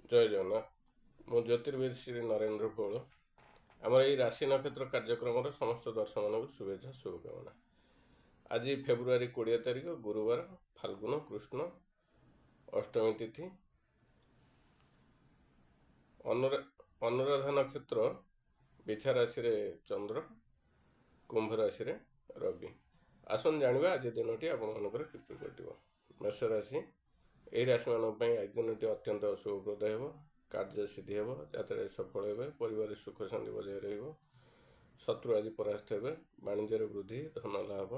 ଜୟ ଜଗନ୍ନାଥ। ମୁଁ ଜ୍ୟୋତିର୍ବିଦ ଶ୍ରୀ ନରେନ୍ଦ୍ର ଭୋଳ। ଆମର ଏଇ ରାଶି ନକ୍ଷତ୍ର କାର୍ଯ୍ୟକ୍ରମର ସମସ୍ତ ଦର୍ଶକମାନଙ୍କୁ ଶୁଭେଚ୍ଛା, ଶୁଭକାମନା। ଆଜି ଫେବୃଆରୀ 20 ତାରିଖ, ଗୁରୁବାର, ଫାଲ୍ଗୁନ କୃଷ୍ଣ ଅଷ୍ଟମୀ ତିଥି, ଅନୁରାଧା ନକ୍ଷତ୍ର, ବିଛା ରାଶିରେ ଚନ୍ଦ୍ର, କୁମ୍ଭ ରାଶିରେ ରବି। ଆସନ୍ତୁ ଜାଣିବା ଆଜି ଦିନଟି ଆପଣମାନଙ୍କର କିପରି କଟିବ। ମେଷ ରାଶି। ଏହି ରାଶିମାନଙ୍କ ପାଇଁ ଆଜି ଦିନଟି ଅତ୍ୟନ୍ତ ଶୁଭପ୍ରଦ ହେବ। କାର୍ଯ୍ୟ ସିଦ୍ଧି ହେବ, ଯାତ୍ରାରେ ସଫଳ ହେବେ, ପରିବାରରେ ସୁଖ ଶାନ୍ତି ବଜାୟ ରହିବ, ଶତ୍ରୁ ଆଜି ପରାସ୍ତ ହେବେ, ବାଣିଜ୍ୟରେ ବୃଦ୍ଧି, ଧନ ଲାଭ।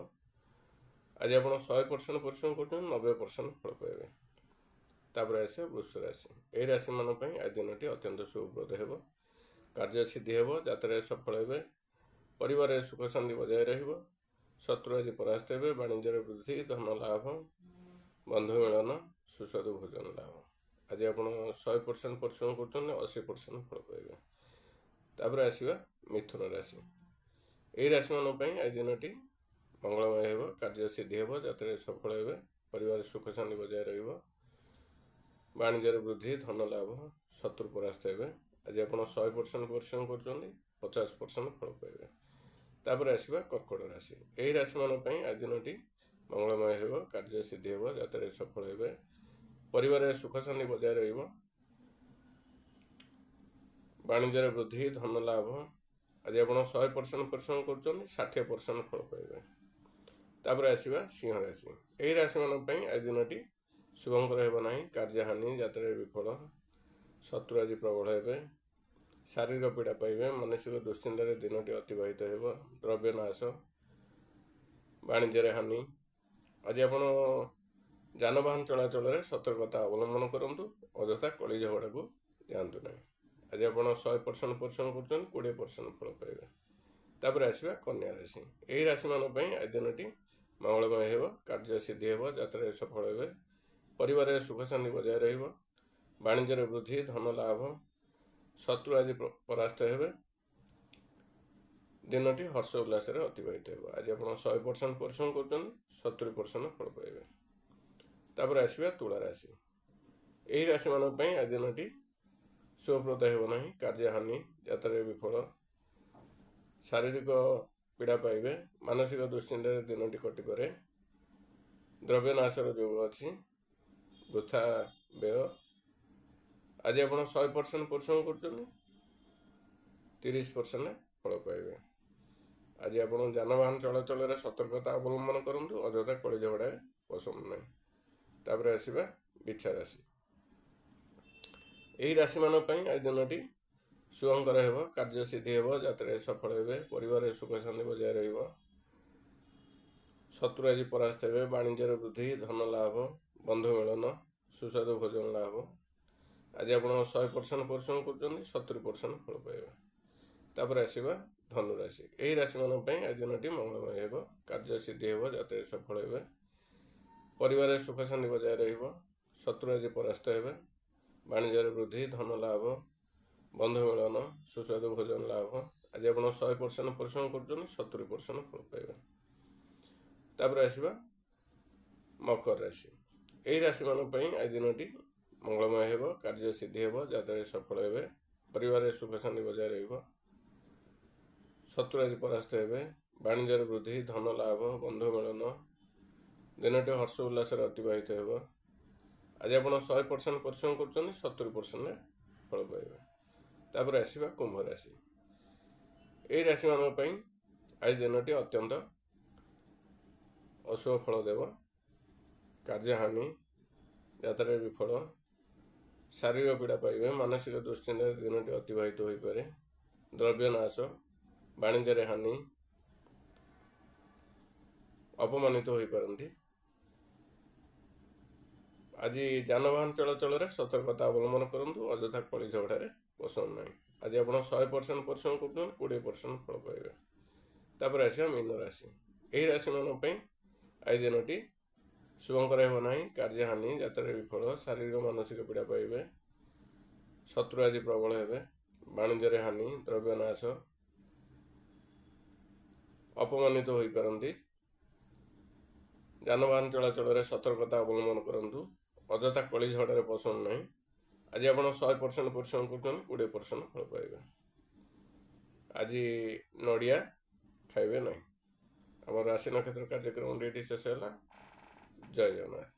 ଆଜି ଆପଣ 100% ପରିଶ୍ରମ କରୁଛନ୍ତି, 90% ଫଳ ପାଇବେ। ତାପରେ ଆସିବ ବୃଷ ରାଶି। ଏହି ରାଶିମାନଙ୍କ ପାଇଁ ଆଜି ଦିନଟି ଅତ୍ୟନ୍ତ ଶୁଭପ୍ରଦ ହେବ। କାର୍ଯ୍ୟ ସିଦ୍ଧି ହେବ, ଯାତ୍ରାରେ ସଫଳ ହେବେ, ପରିବାରରେ ସୁଖ ଶାନ୍ତି ବଜାୟ ରହିବ, ଶତ୍ରୁ ଆଜି ପରାସ୍ତ ହେବେ, ବାଣିଜ୍ୟରେ ବୃଦ୍ଧି, ଧନ ଲାଭ, ବନ୍ଧୁ ମିଳନ, ସୁସ୍ୱାଦୁ ଭୋଜନ ଲାଭ। ଆଜି ଆପଣ 100% ପରିଶ୍ରମ କରୁଛନ୍ତି, 80% ଫଳ ପାଇବେ। ତାପରେ ଆସିବା ମିଥୁନ ରାଶି। ଏହି ରାଶିମାନଙ୍କ ପାଇଁ ଆଜି ଦିନଟି ମଙ୍ଗଳମୟ ହେବ। କାର୍ଯ୍ୟ ସିଦ୍ଧି ହେବ, ଯାତ୍ରାରେ ସଫଳ ହେବେ, ପରିବାର ସୁଖ ଶାନ୍ତି ବଜାୟ ରହିବ, ବାଣିଜ୍ୟରେ ବୃଦ୍ଧି, ଧନ ଲାଭ, ଶତ୍ରୁ ପରାସ୍ତ ହେବେ। ଆଜି ଆପଣ 100% ପରିଶ୍ରମ କରୁଛନ୍ତି, 50% ଫଳ ପାଇବେ। ତାପରେ ଆସିବା କର୍କଟ ରାଶି। ଏହି ରାଶିମାନଙ୍କ ପାଇଁ ଆଜି ଦିନଟି ମଙ୍ଗଳମୟ ହେବ। କାର୍ଯ୍ୟ ସିଦ୍ଧି ହେବ, ଯାତ୍ରାରେ ସଫଳ ହେବେ, ପରିବାରରେ ସୁଖ ଶାନ୍ତି ବଜାୟ ରହିବ, ବାଣିଜ୍ୟରେ ବୃଦ୍ଧି, ଧନ ଲାଭ। ଆଜି ଆପଣ 100% ପରିଶ୍ରମ କରୁଛନ୍ତି, 60% ଫଳ ପାଇବେ। ତାପରେ ଆସିବା ସିଂହ ରାଶି। ଏହି ରାଶିମାନଙ୍କ ପାଇଁ ଆଜି ଦିନଟି ଶୁଭଙ୍କର ହେବ ନାହିଁ। କାର୍ଯ୍ୟହାନି, ଯାତ୍ରାରେ ବିଫଳ, ଶତ୍ରୁ ଆଜି ପ୍ରବଳ ହେବେ, ଶାରୀରିକ ପୀଡ଼ା ପାଇବେ, ମାନସିକ ଦୁଶ୍ଚିନ୍ତାରେ ଦିନଟି ଅତିବାହିତ ହେବ, ଦ୍ରବ୍ୟ ନାଶ, ବାଣିଜ୍ୟରେ ହାନି। ଆଜି ଆପଣ ଯାନବାହନ ଚଳାଚଳରେ ସତର୍କତା ଅବଲମ୍ବନ କରନ୍ତୁ, ଅଯଥା କଳି ଝଗଡ଼ାକୁ ଯାଆନ୍ତୁ ନାହିଁ। ଆଜି ଆପଣ 100% ପରିଶ୍ରମ କରୁଛନ୍ତି, 20% ଫଳ ପାଇବେ। ତାପରେ ଆସିବା କନ୍ୟା ରାଶି। ଏହି ରାଶିମାନଙ୍କ ପାଇଁ ଆଜି ଦିନଟି ମଙ୍ଗଳମୟ ହେବ। କାର୍ଯ୍ୟ ସିଦ୍ଧି ହେବ, ଯାତ୍ରାରେ ସଫଳ ହେବେ, ପରିବାରରେ ସୁଖ ଶାନ୍ତି ବଜାୟ ରହିବ, ବାଣିଜ୍ୟରେ ବୃଦ୍ଧି, ଧନ ଲାଭ, ଶତ୍ରୁ ଆଜି ପରାସ୍ତ ହେବେ, ଦିନଟି ହର୍ଷ ଉଲ୍ଲାସରେ ଅତିବାହିତ ହେବ। ଆଜି ଆପଣ 100% ପରିଶ୍ରମ କରୁଛନ୍ତି, 70% ଫଳ ପାଇବେ। ତାପରେ ଆସିବା ତୁଳା ରାଶି। ଏହି ରାଶିମାନଙ୍କ ପାଇଁ ଆଜି ଦିନଟି ଶୁଭପ୍ରଦ ହେବ ନାହିଁ। କାର୍ଯ୍ୟହାନି, ଯାତ୍ରାରେ ବିଫଳ, ଶାରୀରିକ ପୀଡ଼ା ପାଇବେ, ମାନସିକ ଦୁଶ୍ଚିନ୍ତାରେ ଦିନଟି କଟିପାରେ, ଦ୍ରବ୍ୟନାଶର ଯୋଗ ଅଛି, ବୃଥା ବ୍ୟୟ। ଆଜି ଆପଣ 100% ପରିଶ୍ରମ କରୁଛନ୍ତି, 30% ଫଳ ପାଇବେ। ଆଜି ଆପଣ ଯାନବାହନ ଚଳାଚଳରେ ସତର୍କତା ଅବଲମ୍ବନ କରନ୍ତୁ, ଅଯଥା କଳି ଝଗଡ଼ାରେ ପସନ୍ତୁ ନାହିଁ। ତାପରେ ଆସିବା ବିଛା ରାଶି। ଏହି ରାଶିମାନଙ୍କ ପାଇଁ ଆଜି ଦିନଟି ଶୁଭଙ୍କର ହେବ। କାର୍ଯ୍ୟ ସିଦ୍ଧି ହେବ, ଯାତ୍ରାରେ ସଫଳ ହେବେ, ପରିବାରରେ ସୁଖ ଶାନ୍ତି ବଜାୟ ରହିବ, ଶତ୍ରୁ ଆଜି ପରାସ୍ତ ହେବେ, ବାଣିଜ୍ୟରେ ବୃଦ୍ଧି, ଧନ ଲାଭ, ବନ୍ଧୁ ମିଳନ, ସୁସ୍ୱାଦୁ ଭୋଜନ ଲାଭ। ଆଜି ଆପଣ 100% ପରିଶ୍ରମ କରୁଛନ୍ତି, 70% ଫଳ ପାଇବେ। ତାପରେ ଆସିବା ଧନୁ ରାଶି। ଏହି ରାଶିମାନଙ୍କ ପାଇଁ ଆଜି ଦିନଟି ମଙ୍ଗଳମୟ ହେବ। କାର୍ଯ୍ୟ ସିଦ୍ଧି ହେବ, ଯାତ୍ରାରେ ସଫଳ ହେବେ, ପରିବାରରେ ସୁଖ ଶାନ୍ତି ବଜାୟ ରହିବ, ଶତ୍ରୁ ଆଜି ପରାସ୍ତ ହେବେ, ବାଣିଜ୍ୟରେ ବୃଦ୍ଧି, ଧନ ଲାଭ, ବନ୍ଧୁ ମିଳନ, ସୁସ୍ୱାଦୁ ଭୋଜନ ଲାଭ। ଆଜି ଆପଣ 100% ପରିଶ୍ରମ କରୁଛନ୍ତି, 70% ଫଳ ପାଇବେ। ତାପରେ ଆସିବା ମକର ରାଶି। ଏହି ରାଶିମାନଙ୍କ ପାଇଁ ଆଜି ଦିନଟି ମଙ୍ଗଳମୟ ହେବ। କାର୍ଯ୍ୟ ସିଦ୍ଧି ହେବ, ଯାତ୍ରାରେ ସଫଳ ହେବେ, ପରିବାରରେ ସୁଖ ଶାନ୍ତି ବଜାୟ ରହିବ, ଶତ୍ରୁ ଆଜି ପରାସ୍ତ ହେବେ, ବାଣିଜ୍ୟରେ ବୃଦ୍ଧି, ଧନ ଲାଭ, ବନ୍ଧୁ ମିଳନ, ଦିନଟି ହର୍ଷ ଉଲ୍ଲାସରେ ଅତିବାହିତ ହେବ। ଆଜି ଆପଣ 100% ପରିଶ୍ରମ କରୁଛନ୍ତି, 70% ଫଳ ପାଇବେ। ତାପରେ ଆସିବା କୁମ୍ଭ ରାଶି। ଏହି ରାଶିମାନଙ୍କ ପାଇଁ ଆଜି ଦିନଟି ଅତ୍ୟନ୍ତ ଅଶୁଭ ଫଳ ଦେବ। କାର୍ଯ୍ୟହାନି, ଯାତ୍ରାରେ ବିଫଳ, ଶାରୀରିକ ପୀଡ଼ା ପାଇବେ, ମାନସିକ ଦୁଶ୍ଚିନ୍ତାରେ ଦିନଟି ଅତିବାହିତ ହୋଇପାରେ, ଦ୍ରବ୍ୟ ନାଶ, ବାଣିଜ୍ୟରେ ହାନି, ଅପମାନିତ ହୋଇପାରନ୍ତି। ଆଜି ଯାନବାହନ ଚଳାଚଳରେ ସତର୍କତା ଅବଲମ୍ବନ କରନ୍ତୁ, ଅଯଥା କଳି ଝଗଡ଼ାରେ ପସନ୍ତୁ ନାହିଁ। ଆଜି ଆପଣ 100% ପରିଶ୍ରମ କରୁଛନ୍ତି, 20% ଫଳ ପାଇବେ। ତାପରେ ଆସିବା ମୀନ ରାଶି। ଏହି ରାଶିମାନଙ୍କ ପାଇଁ ଆଜି ଦିନଟି ଶୁଭଙ୍କର ହେବ ନାହିଁ। କାର୍ଯ୍ୟହାନି, ଯାତ୍ରାରେ ବିଫଳ, ଶାରୀରିକ ମାନସିକ ପୀଡ଼ା ପାଇବେ, ଶତ୍ରୁ ଆଜି ପ୍ରବଳ ହେବେ, ବାଣିଜ୍ୟରେ ହାନି, ଦ୍ରବ୍ୟନାଶ, ଅପମାନିତ ହୋଇପାରନ୍ତି। ଯାନବାହନ ଚଳାଚଳରେ ସତର୍କତା ଅବଲମ୍ବନ କରନ୍ତୁ, ଅଯଥା କଳି ଝଗଡ଼ାରେ ପସନ୍ତୁ ନାହିଁ। ଆଜି ଆପଣ 100% ପରିଶ୍ରମ କରୁଛନ୍ତି, 20% ଫଳ ପାଇବେ। ଆଜି ନଡ଼ିଆ ଖାଇବେ ନାହିଁ। ଆମ ରାଶି ନକ୍ଷତ୍ର କାର୍ଯ୍ୟକ୍ରମଟି ଏଠି ଶେଷ ହେଲା। ଜୟ ଜଗନ୍ନାଥ।